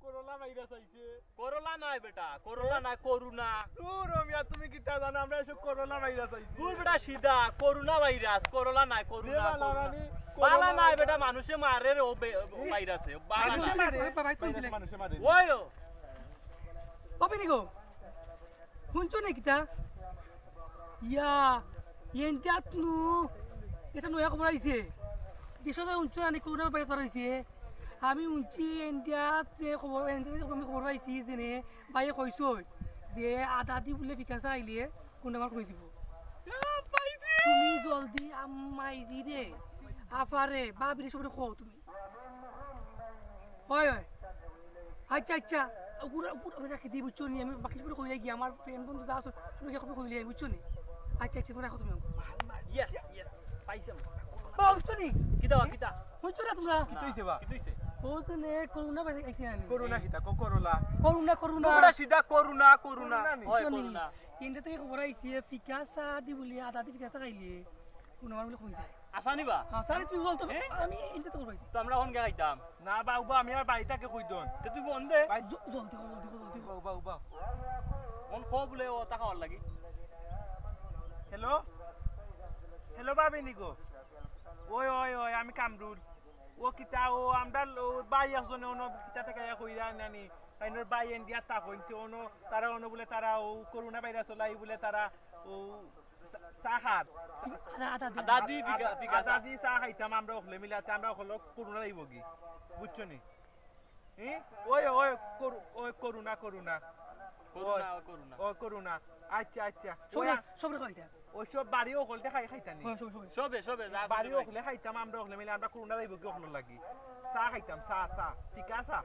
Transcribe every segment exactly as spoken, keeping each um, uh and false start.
Corona virus আইছে। করোনা নায় বেটা, করোনা নায়, করুণা। দূর মিয়া, তুমি কিতা জানো? আমরা এসব করোনা ভাইরাস আইছে। দূর বেটা, সিধা করোনা ভাইরাস, করোনা নায়, করুণা, বালা নায় বেটা, মানুষে মারে রে ও ভাইরাসে, বালা নায়। মানুষে মারে। ওই ও। পাপিনি গো, হুনছো নি কিতা? ইয়া, ইন্ডিয়াত নু এটা নয়া খবর আইছে। দেশো যে হুনছো নি করোনা ভাইরাস বার অইছে। আমি হুনছি ইন্ডিয়াত যে খবর, ইন্ডিয়াত আমি খবর পাইছি যে নে, ভাইয়ে কইছইন যে আদাদি বুলে ফিকাসা আইলে কোন আমার কইছিব। তুমি জলদি আম্মাইজি রে, আফারে, বাবিরে সবরে কও তুমি। হয়, হয়। আচ্ছা, আচ্ছা। ওগুলো, ওগুলো আমি রাখি দিই, বুঝছো নি? আমি বাকি সবরে কইলে গিয়া আমার ফ্রেন্ড বন্ধু যা আছে, সবরে গিয়া খবর কইলে, বুঝছো নি? আচ্ছা, আচ্ছা, তোমরা রাখো তুমি। ইয়েস, ইয়েস, পাইছি আমরা। বাবা, বুঝছো নি? কিতা, কিতা? বুঝছো না তোমরা? কিতা অইছে বা? কিতা অইছে? বলতে নে, করোনা ভাইরাস আইছে না নি? করোনা কিতা? কো-, করোলা? Corona, corona. তোমরা সিধা করোনা, করোনা। করোনা নি? হয়, বুঝছো নি? করোনা। ইন্ডিয়া থাকি খবর আইছে, ফিকাসা দি বুলে, আদাদি ফিকাসা খাইলে, কোন আমার বুলে কমে যায়। আসানি বা? হ্যাঁ, স্যার, তুমি বলতো, এ? আমি ইন্ডিয়া থাকি খবর আইছি। তো আমরা অখন গিয়া খাইতাম। না বা, উবা, আমি আমার বাড়ি থাকি কই দন। তে তুই ফোন দে। ভাই, জ-, জলদি কর, জলদি কর, জলদি কর। উবা, উবা। ফোন কো বুলে ও তা খাওয়ার লাগি। হ্যালো? হ্যালো, ভাবি নি গো? ওই, ওই, ওই, আমি কামরুল। ও কিতা, ও আমরা ল-, ও ভাই একজনে অনো কিতা থাকি আইয়া কইরা নানি। তাইনর ভাই ইন্ডিয়া থাকইন, তে অনো, তারা অনো বুলে তারা ও করোনা ভাইরাস ওলাই বুলে তারা ও চা-, চা খার। আদা, আদা, আদা। আদাদি ফিকা-, ফিকাসা। আদাদি চা খাইতাম আমরা অকলে মিলাতে, আমরা অকলে করোনা যাইব কি? বুঝছো নি? ই? ওই, ওই, করু-, ওই, করুণা, করুণা। করুণা, ওই, ওই, করুণা। ওই, করুণা। আচ্ছা, আচ্ছা। সবরে, ওই, সবরে খাইতা। ওই সব বাড়ি অকলতে খাই, খাইতা নি? হ্যাঁ, সবরে, সবরে। সবে, সবে, যা আছে বাড়ি সবে অকলে খাইতাম, আমরা অকলে মিলে, আমরা করুণা যাইব কি অকলর লাগি? চা খাইতাম, চা, চা। ফিকাসা।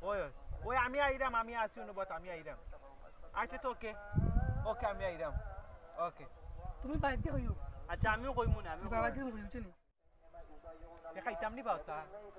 ওই, ওই। ওই, আমি আইরাম, আমি আছি অনুবাদ, আমি আইরাম। আচ্ছা, তো ওকে। ওকে, আমি আইরাম। ওকে। তুমি বাড়িতে কইও। আচ্ছা, আমিও কইমু না, আমিও বাবা কইমু। দিকে কইও, বুঝছো নি? এ খাইতাম নি বাতা?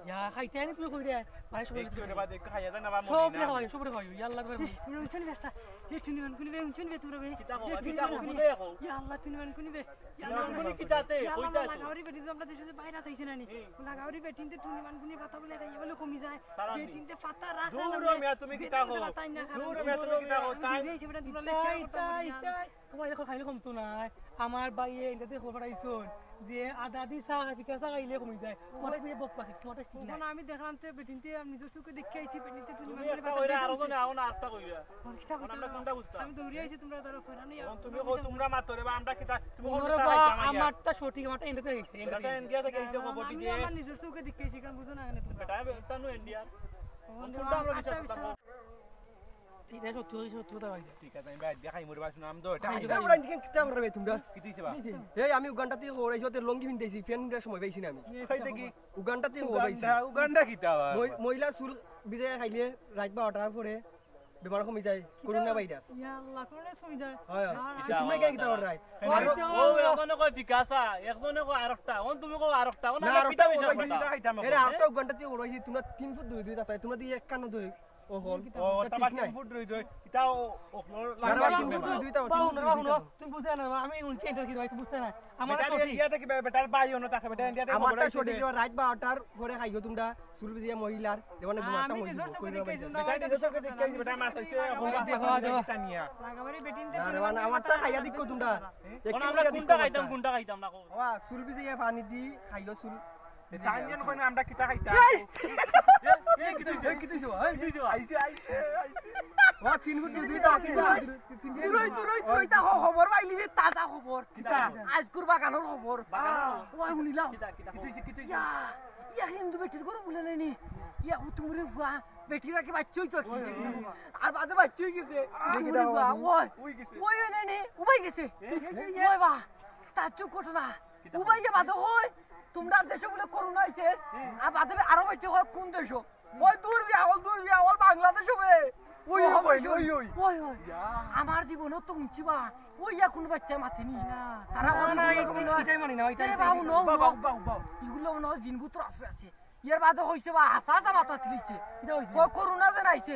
ইয়া, খাইতে আনি তুমি কই রে? ভাই, সব দেখি ওরে বাদে একটু খাইয়া দেন না বা সব মনে না। রে খাওয়াই, সব রে খাওয়াই। ইয়া আল্লাহ, তোমার এই, তুমি উঠছো নি বেটা? এই টুনি মান কোন বে, উঠছো নি বে তোমরা বে? কিতা কও, এই টুনি কিতা মান কও, কোন বুঝে বে? কও। ইয়া আল্লাহ, টুনি মান কোন বে? ইয়া ইয়া আল্লাহ, কোন কিতাতে, ইয়া আল্লাহ, কইতা তো? লাগাওরি বেটি, আমরা দেশে যে বাইরে চাইছে না নি? হুম। লাগাওরি বেটিনতে টুনি মান কোন পাতা বলে খাইয়ে বলে কমি যায়। তারা নি। বেটিনতে পাতা রাখা দূর না, মিয়া, তুমি কিতা বেটিনতে কও? পাতা না খাওয়া দূর উচিত। মিয়া, তুমি কিতা কও? তাই দিবে, সেটা তোমরা ইতাই, লেশে করতে ইতাই, পারি না। ইতাই। তোমার দেখো খাইলে কমতো নায়। আমার ভাইয়ে ইন্ডিয়া থাকি খবর পাঠাইছইন যে আদাদি চা খাই, ফিকাসা খাইলে কমি যায়। তোমার এক মিনিট বক পাশে, তোমার টেস্ট ঠিক নাই। আমি দেখলাম তো বেটিনতে, আমি নিজের চোখে দেখে আইছি, বেটিনতে টুনি তুমি মারলে একটা কথা কইরা, আরো বলছি। জনে আরো না আটটা কইরা। ওর কিতা এখন কথা আমরা নাই। কোনটা বুঝতাম? আমি দৌড়ি আইছি, তোমরা ধরো ফেরা নেই। এখন তুমি কও, তোমরা মাতো রে বা, আমরা কিতা, তুমি কও ওরে কিতা বা, খাইতাম আইয়া? আমারটা সঠিক, আমারটা ইন্ডিয়া থাকি আইছে, ইন্ডিয়া থাকি আইছে। ইন্ডিয়া থাকি আইছে, না, খবর না, আমি দিছে। আমার নিজের চোখে দেখে আইছি, কারণ বুঝো না কেন তোমরা? বেটা, এটা নু ইন্ডিয়ার। এখন কোনটা আমরা বিশ্বাস করতাম? এটা সত্যি, সত্যি কথা ভাই। ঠিক আছে, আমি বাইরে দিয়া খাই, মরে বাসু নাম দো, এটা খাই, খাই। খাই। এ, ওরা ইন্ডিয়ান কিতা করবে তোমরা? কি দিছে বা? এই, আমি উগান্ডা থাকি খবর আইছি, ওদের লুঙ্গি পিনতে আইছি, ফ্যান পিনতে সময় পাইছি না আমি। কই দেখি? উগান্ডা থাকি খবর আইছি। উগান্ডা, উগান্ডা কিতা আবার? মহি-, মহিলার চুল ভিজাইয়া খাইলে রাত বারোটার পরে বেমার কমি যায়, করোনা ভাইরাস। ইয়া আল্লাহ, করোনা কমি যায়? হয়, হয়। না, না, কিতা তোমরা কেন কিতা কররায়? আরো ও একজনে কয় ফিকাসা, একজনে কয় আরকটা, অন তুমি কও আরকটা, অন না, আমরা আরকটা কিতা বিশ্বাস করতাম? এরা আরকটা উগান্ডা থাকি খবর আইছি, তোমরা তিন ফুট দূরে দূরে থাকতায়, তোমরা দিয়ে এক কানো দূরে। ও, হল। ও, তা ঠিক নাই। তিন ফুট রই দই। ইতা ও, ও, না, না, তিন ফুট রই দই, তাও তিন ফুট রই দই, তাও। তুমি বুঝো না, আমি উনছি এটা কি ভাই, তুমি বুঝতে না। আমার বেটা সঠিক। ইন্ডিয়া থাকি বে-, বেটার ভাই অনো থাকে, বেটা ইন্ডিয়া থাকি আমারটা খবর আইছে সঠিক, যে। রাত বারোটার পরে খাইও তোমরা, চুল ভিজিয়া মহিলার, যেমন আমি ঘুমাতাম নিজের হইছে, চোখে কইরা দেখি, পাইছে। বেটা নিজের চোখে দেখি, বেটা মাছ আইছে, ও, দেখো, দেখো। লাগাবাড়ি বেটিনতে না, রে, মানে, আমারটা খাইয়া দেখো তোমরা। একটু আমরা খাইয়া কোনটা দেখো খাইতাম, তোমরা। কোনটা খাইতাম না, কও। ওয়া, চুল ভিজিয়া পানি দি, খাইও চুল। এ, তাই নিয়ে কই না আমরা কিতা খাইতাম? এই! এই, এই, কিতা হইছে? এই, কিতা হইছে? এই, কিতা হইছে? আইছে, আইছে, আইছে। ও, তিন গুণ দুই, দুই, তিন গুণ দুই, তিন গুণ দুই। দুরই, দুরই, দুরই, তা হ-, খবর পাইলি যে তাজা খবর। কিতা? আইজকুর বাগানর খবর। বাগানর খবর? ওই শুনিলাম। কিতা, কিতা খবর? কিতা হইছে, কিতা হইছে? ইয়া, ইয়া হিন্দু বেটির ঘরো বুলে নাইনি। ইয়া হুতুমরে ফুয়া, বেটির আগে বাচ্চা হইতো কি? ওই, ওই, ওই। আর বাদে বাচ্চা হই গেছে। দেখি হুতুমরে দাও, ফুয়া, ওই। ওই গেছে। ওই নাইনি, উবাই গেছে। এ, এ, এ, এ। ওই বা, তার চুপ ঘটনা। কিতা উবাই খবর? যে বাদে কই, তোমরার দেশো বুলে করোনা আইছে, হ্যাঁ। আর বাদে আরো বেশি কয় কোন দেশো? কয় দূর বিয়া হল, দূর বিয়া হল, বাংলাদেশ হবে। ওই, ওই, ওই, ওই, ওই। ওই, ওই। ইয়া। আমার জীবনে তো উঠছি বা, ওই ইয়া কোনো বাচ্চা মাতেনি। না। তারা না, ওই না, কোনো এই, কোনো এই, এটাই মানি না, এটাই, এ এটাই। বাবু, নো, উবা, নো। উবা, উবা, উবা। এগুলো মনে হয় জিনগুতর আছে, আছে। এর বাদে হইছে বা, হাসা হাসা মাথা তিলিছে। কিতা হইছে? কয় করোনা যেন আইছে।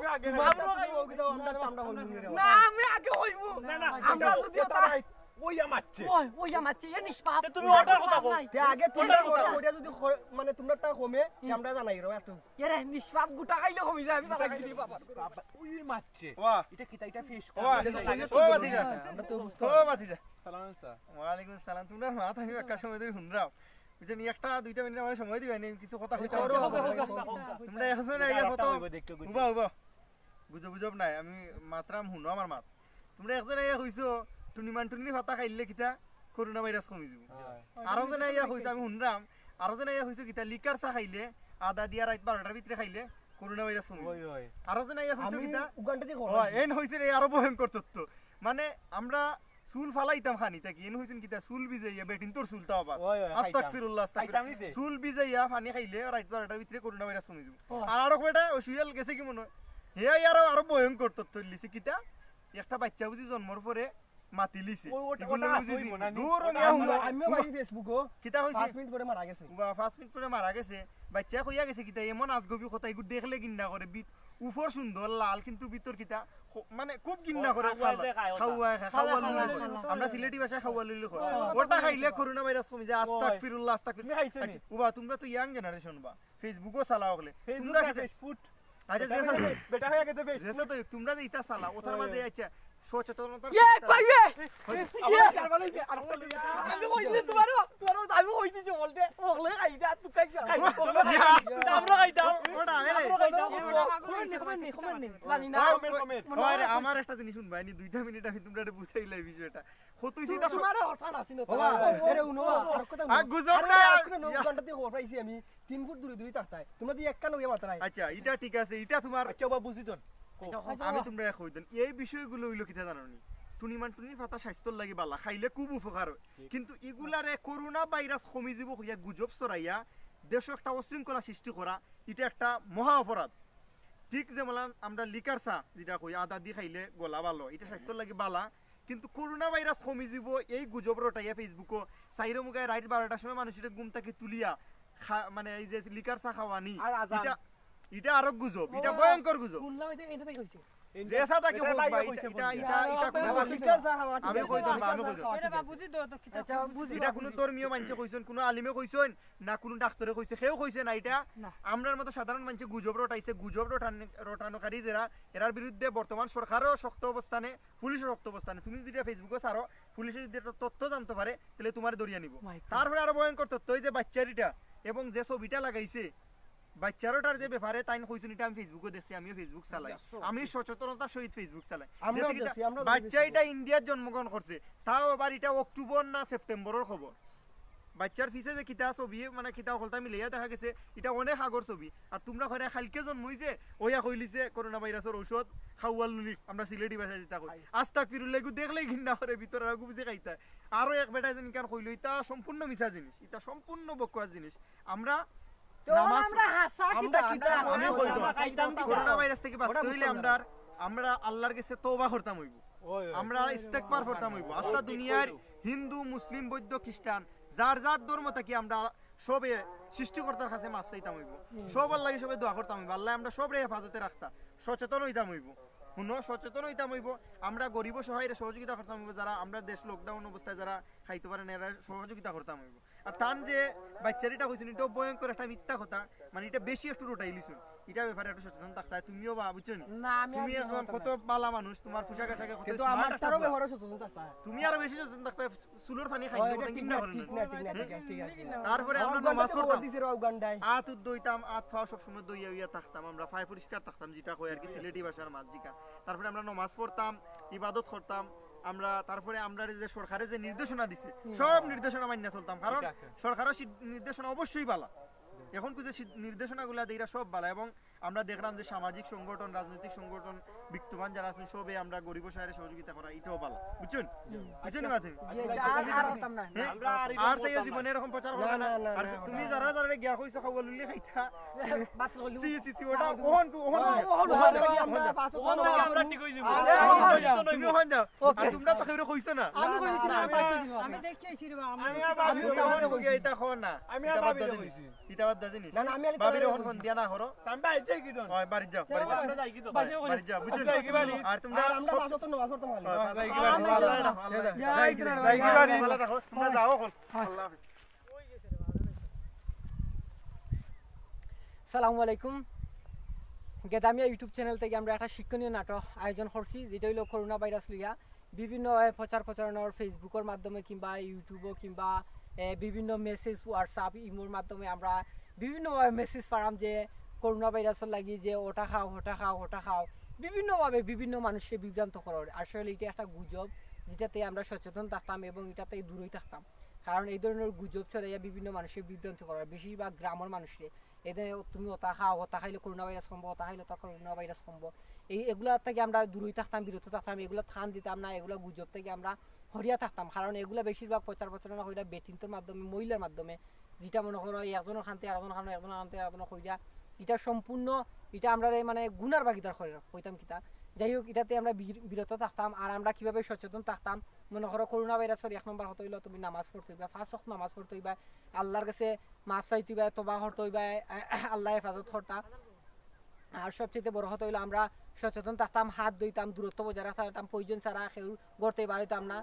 আমি আগে তুমার তাতে অউ কিতা, আমরা, আমরা কইমু রে। না, আমি আগে কইমু। না, না, আমরা যুদি ওটা ওটা রাইট, ওই আমাচ্ছে। ওই, ওই আমাচ্ছে, এ নিষ্পাপ। তে তুমি ওটার কথা কও। তে আগে তুমি ওটার কথা কও। ওটা যুদি খ-, মানে তুমারটা কমে, তে আমরা জানাই রে একটু। এরে নিষ্পাপ গুটা খাইলে কমি যায়, আমি জানাই দিই বাবা। বাবা, ওই মারছে। ওয়া। ইটা কিতা, ইতা ফেস ওয়া। কর। ও ভাতিজা। আমরা তো বুঝতে ও ভাতিজা। সালাম আলাইকুম। ওয়ালাইকুম সালাম। তুমরার মাত আমি একটা সময় ধরি হুনরাম। বুঝছো নি, একটা দুইটা মিনিট আমার সময় দিবা নি, কিছু কথা কইতাম। করো, করো, করো, করো। তুমরা একজনে আইয়া কত হইব দেখতে গুড। উবা, উবা। গুজব গুজব নাই, আমি মাতরাম, হুনো আমার মাত। তুমরা একজনে আইয়া কইছো, টুনিমান টুনির পাতা খাইলে কিতা করোনা ভাইরাস কমি যাইব। হয়। আরো জনে আইয়া কইছে, আমি হুনরাম, আরো জনে আইয়া কইছো কিতা লিকার চা খাইলে, আদা দিয়া রাইত বারোটার ভিতরে খাইলে করোনা ভাইরাস কমি যাইব। ওই, ওই। আরো জনে আইয়া কইছো আমি কিতা উগান্ডাতে খবর হয়, পাইছি। এন কইছে রে আরো ভয়ঙ্কর তথ্য। মানে আমরা চুল ফালাইতাম খানি থাকি, এন কইছেন কিতা চুল ভিজাইয়া, বেটিন্তর চুল তাও আবার। ওই, ওই, খাইতাম। আস্তাগফিরুল্লাহ, আস্তাগফিরুল্লাহ। খাইতাম নি তে? চুল ভিজাইয়া পানি খাইলে রাইত বারোটার ভিতরে করোনা ভাইরাস কমি যাইব। ও। আর আরো কয়টা ওই শুয়াল গেছে কি মনে হয়? হে আরো, আরো ভয়ঙ্কর তথ্য লিছে কিতা? একটা বাচ্চা বুঝি জন্মর পরে মাতিলিছে। ওই ওটা, ইগুলো ওটা বুঝি আসলেই জি-, মনে হয়। দূর ওটা মিয়া আসলে হুনো। আমিও ভাই Facebook-ও কিতা হইছে? পাঁচ মিনিট পরে মারা গেছে। উবা, পাঁচ মিনিট পরে মারা গেছে। বাচ্চা কইয়া গেছে কিতা? এমন আজগবি কথা, ইগু দেখলে ঘিন্না করে। বি-, উপর সুন্দর লাল, কিন্তু ভিতর কিতা? খ-, মানে খুব ঘিন্না ও, করে খাওয়া খালা। যায়, খায় ওটা। খাওয়া খায়, খাওয়া খালা, লুলি খালা, করে। খালা। আমরা সিলেটি ভাষায় খাওয়া লুলি কই। ও, ওটা ওটা খাইলে খাইছে। করোনা ভাইরাস কমি যায়। ওই। আস্তাগফিরুল্লাহ, আস্তাগফিরুল্লাহ। তুমি খাইছো নি? আচ্ছা, উবা, তুমরা তো young generation বা। Facebook-ও চালাও অকলে। Facebook তুমরা না, কিতা? Facebook। আচ্ছা, বেটা যে হয়ে গেছে, বেটা হয়ে গেছে, বেশ। যেসা তো তুমরা যে ইতা চালাও, ওটার ওই, মাঝে ওই। আচ্ছা, সচেতনতার ইয়ে, শিক্ষা কই রে? হই। আবার ইয়ে। আবার ইয়ে, আবার ইয়ে। আমি কই দিছি তুমারে, তুমারে আমি কই দিছি বলতে, ওগলে খাই যা, তুই খাই যা। খাই যা। আমরা খাইতাম। ওটা, আরে। আমরা খাইতাম। কমেন্ট নেই, কমেন্ট নেই, কমেন্ট নেই। জানি না। Comment, comment. মনে হয় ওরে, আমার একটা জিনিস হুনবা, এনি দুইটা মিনিট আমি তুমরারে বুঝাইলাই বিষয়টা। কত হইছে ইতা তুমারে হঠাৎ আসি না তো। বাবা, এরে হুনো, আর কথা আ, হুনো। গুজব আরে, না। আজকে নৌ ইয়া। ঘন্টা দিয়ে খবর পাইছি আমি। তিন ফুট দূরে দূরে থাকতায়। তুমরা তো এক কান হইয়া মাতরায়। আচ্ছা, ইটা ঠিক আছে, ইটা তুমার আচ্ছা, বাবা, বুঝি জন। আচ্ছা, আমি তুমরারে কই দেই। এই বিষয়গুলো অইলো কিতা জানো নি? টুনিমান টুনির পাতা স্বাস্থ্যর লাগি বালা, খাইলে খুব উপকার হয়। ঠিক। কিন্তু ইগুলারে করোনা ভাইরাস কমি যাইব কইয়া গুজব ছড়াইয়া দেশো একটা অশৃঙ্খলা সৃষ্টি করা, ইটা একটা মহা অপরাধ। ঠিক যেমন আমরা লিকার চা যেটা কই, আদা দি খাইলে গলা ভালো, ইটা স্বাস্থ্যর লাগি বালা। কিন্তু করোনা ভাইরাস কমি যাইব, এই গুজব রটাইয়া Facebook-ও চাইরো মুগায় রাইত বারোটার সময় মানুষরে ঘুম থাকি তুলিয়া খা-, মানে এই যে লিকার চা খাওয়ানি, আর আজান। ইটা, ইটা আরো গুজব, ইটা ও, ভয়ঙ্কর গুজব। শুনলাম এটা, এটা তাই কইছে। যে চা তাকে এটা হোক বাইরে ভাই, কইছে ইটা, বলে। ইটা, ইটা কোনো আবার ধর্মীয়, লিকার চা খাওয়া, ঠিক আমি আছে। কই ধর্ম, আমি কই ধর্ম। এরে বাবা, বুঝি তো, তো কিতা আচ্ছা, বুঝি, এটা বুঝি। কোনো ধর্মীয় মানষে কইছইন, কোনো আলিমে কইছইন, না কোনো ডাক্তারে কইছে, কেউ কইছে না ইটা। না। আমরার মতো সাধারণ মানষে গুজব রটাইছে, গুজব রটান-, রটানোকারী যেরা, এরার বিরুদ্ধে বর্তমান সরকারও শক্ত অবস্থানে, পুলিশও শক্ত অবস্থানে। তুমি যদি Facebook-ও ছাড়ো, পুলিশে যদি একটা তথ্য জানতে পারে, তাহলে তুমারে ধরিয়া নিব। My God। তারপরে আরো ভয়ঙ্কর তথ্য, ওই যে বাচ্চার ইটা এবং যে ছবিটা লাগাইছে, বাচ্চার ওটার যে ব্যাপারে তাইন কইছইন, ইটা আমি Facebook-ও দেখছি, আমিও Facebook চালাই। দেখছো? আমি সচেতনতার সহিত Facebook চালাই। আমরাও দেখছি কিতা, দেখছি, আমরাও বাচ্চা দেখছি। ইটা ইন্ডিয়াত জন্মগ্রহণ করছে, তাও আবার ইটা অক্টোবর না সেপ্টেম্বরের খবর। বাচ্চার পিছে যে কিতা ছবি, মানে কিতা হকলতা মিলাইয়া দেখা গেছে, ইটা অনেক আগর ছবি। আর তুমরা কইরায় কাইলকে জন্ম অইছে, অইয়া কইলিছে করোনা ভাইরাসর ঔষধ, খাওয়ার লুলি, আমরা সিলেটি ভাষায় যেটা কই। আস্তাগফিরুল্লাহ, এগু দেখলেই ঘিন্না করে ভিতরে, আর এগু বুঝি খাইতা। আরো এক বেটায় যেন ইখান কইলো, ইটা সম্পূর্ণ মিছা জিনিস, ইটা সম্পূর্ণ বকওয়াস জিনিস। আমরা তো নামাজ আমরা হাসা আমরা কিতা? কিতা আমরা আমি কই তো। আমরা খাইতাম কিতা? করোনা ভাইরাস থাকি বাঁচতে অইলে আমরা, আমরা আল্লাহর গেছে তওবা করতাম অইব। ওই, ওই। আমরা ইস্তেগফার করতাম অইব। আস্তা দুনিয়ার হিন্দু, মুসলিম, বৌদ্ধ, খ্রিস্টান, যার যার ধর্ম থাকি আমরা সবে সৃষ্টিকর্তার কাছে মাফ চাইতাম অইব। সবার লাগি সবে দোয়া করতাম অইব। আল্লায় আমরা সবরে হেফাজতে রাখতা, সচেতন অইতাম অইব। হুনো, সচেতন অইতাম অইবো। আমরা গরিব অসহায়রে সহযোগিতা করতাম অইবো, যারা আমরা দেশ লকডাউন অবস্থায় যারা খাইতো পারে না, এরারে সহযোগিতা করতাম অইবো। আর তান যে বাইচ্চারিটা কইছইন, ইটাও ভয়ঙ্কর একটা মিথ্যা কথা, মানে ইটা বেশি একটু রটাইলিছইন। ইটার ব্যাপারে একটু সচেতন থাকতায় তুমিও বা, বুঝছো নি? না, আমি আর তুমি একজন কত বালা মানুষ, তুমার পোশাক আশাকে কত কিন্তু smart আমার একটা তারও বা। ব্যাপারে সচেতন থাকতায়। তুমি আরো বেশি সচেতন থাকতায়, চুলর পানি খাইলে ঠিক না, ঠিক না, ঠিক না, ঠিক আছে, ঠিক আছে। তারপরে আমরা নমাজ পড়তাম। আত উদ্দ অইতাম, আত পাও সবসময় ধইয়া অইয়া থাকতাম, আমরা পায় পরিষ্কার থাকতাম, যেটা কয় আর কি সিলেটি ভাষার মাত যেটা। তারপরে আমরা নমাজ পড়তাম, ইবাদত করতাম, আমরা তারপরে আমরা যে সরকারে যে নির্দেশনা দিছে, সব নির্দেশনা মানিয়া চলতাম, কারণ সরকারর সি-, নির্দেশনা অবশ্যই বালা। এখন কিছু সি-, নির্দেশনাগুলা দেইরা সব বালা, এবং আমরা দেখলাম যে সামাজিক সংগঠন, রাজনৈতিক সংগঠন, বিত্তবান যারা আছইন, সবে আমরা গরিব অসহায়রে সহযোগিতা করা, ইটাও বালা, বুঝছইন? বুঝছইন নি মাতে? জি, জি, আর, আর করতাম না। হ্যাঁ? আমরা আর আর চাইও জীবনে এরকম প্রচার করবা না। না, না, আর না, তুমি না। যারা যারা গিয়া কইছো খাওয়া লুলি খাইতা, বাতিল করলি। সি, সি, সি, ওটা ওহন, ওহন, ওহন, ওহন, ওহন, ওহন, ওহন, ওহন, ওহন, ওহন, আমরা ঠিক অই যাইমু। আরে, ওহন, ওহন, ওহন, তুমি ওহন যাও। ওকে। আর তোমরা তো কেউরে কইছো না। আমি কই দিছি না, আমি কই দিছি না। আমি দেখি আইছি রে বাবা, আমি আমি আমি ওহন কই এটা কও না। আমি এটা বাদ দেওয়া জিনিস। কইছি। ইটা বাদ দেওয়া জিনিস। না, না, আমি আলি ভাবিরে তাড়াতাড়ি অখন ফোন দিয়া না করো। আমি বাড়িত যাই কি দন? ওই, বাড়িত যাও, বাড়িত যাও। আমরা যাই কি দন? বাড়িত যাও, বুঝছো? আমরা যাই কি বাড়ি? আর তোমরা আর আমরা সব পাঁচ ওয়াক্ত নামাজ পড়তাম খালি। ওই, পাঁচ ওয়াক্ত যাই কি বাড়ি? নামাজ পড়ো, আল্লাহ, আল্লাহ, আল্লাহ। যাই কি বাড়ি? যাই কি বাড়ি? আল্লাহ রাখো, তোমরা যাও অখন। আল্লাহ হাফেজ। সালামু আলাইকুম। গেদামিয়া YouTube channel থাকি আমরা একটা শিক্ষণীয় নাটক আয়োজন করছি, যেটা অইলো করোনা ভাইরাস লইয়া। বিভিন্নভাবে প্রচার প্রচারণার Facebook-অর মাধ্যমে কিংবা YouTube-ও কিংবা, এ, বিভিন্ন message, WhatsApp, ইমোর মাধ্যমে আমরা বিভিন্নভাবে message পাইরাম যে করোনা ভাইরাসর লাগি যে ওটা খাও, ওটা খাও, ওটা খাও, বিভিন্নভাবে বিভিন্ন মানুষরে বিভ্রান্ত করার। আসলে এটা একটা গুজব, যেটাতে আমরা সচেতন থাকতাম এবং এটাতে দূরই থাকতাম, কারণ এই ধরনের গুজব ছড়াইয়া বিভিন্ন মানুষরে বিভ্রান্ত করার, বেশিরভাগ গ্রামের মানুষরে এদের তুমি ওটা খাও, ওটা খাইলে করোনা ভাইরাস কমবো, ওটা খাইলে তো করোনা ভাইরাস কমবো। এই এগুলা থাকি আমরা দূরই থাকতাম, বিরত থাকতাম, এগুলা কান দিতাম না, এগুলা গুজব থাকি আমরা হরিয়া থাকতাম, কারণ এগুলা বেশিরভাগ প্রচার প্রচারণা কইরা বেটিন্তর মাধ্যমে, মহিলার মাধ্যমে, যেটা মনে করো এই একজনের কানতে আরেকজনের কানো, একজনের কানতে আরেকজনের কইরা, এটা সম্পূর্ণ, এটা আমরা মানে গুনার ভাগিদার করে কইতাম কিতা। যাই হোক, এটাতে আমরা বির-, বিরত থাকতাম। আর আমরা কিভাবে সচেতন থাকতাম, মনে করো করোনা ভাইরাসর এক নম্বর কথা অইলো তুমি নামাজ পড়তে অইবা, পাঁচ ওয়াক্ত নামাজ পড়তে অইবা, আল্লাহর কাছে মাফ চাইতে অইবা, তবা করতে অইবা, আল্লাহ হেফাজত করতা। আর সবচেয়ে বড় কথা অইলো আমরা সচেতন থাকতাম, হাত ধুইতাম, দূরত্ব বজায় রাখতাম, প্রয়োজন ছাড়া কেউ ঘর থাকি বার অইতাম না।